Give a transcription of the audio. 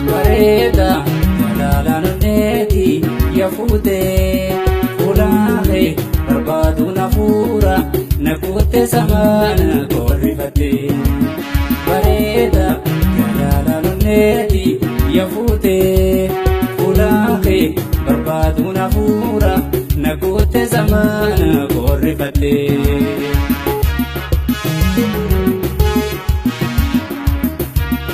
Bareeda jalalaan onneeti yaa fuutee fuulaanee barbaadu na fuura na kutte samaana korrifattee. Bareeda jalalaan onneeti yaa fuutee fuulaanee barbaadu na fuura na kutte samaana korrifattee.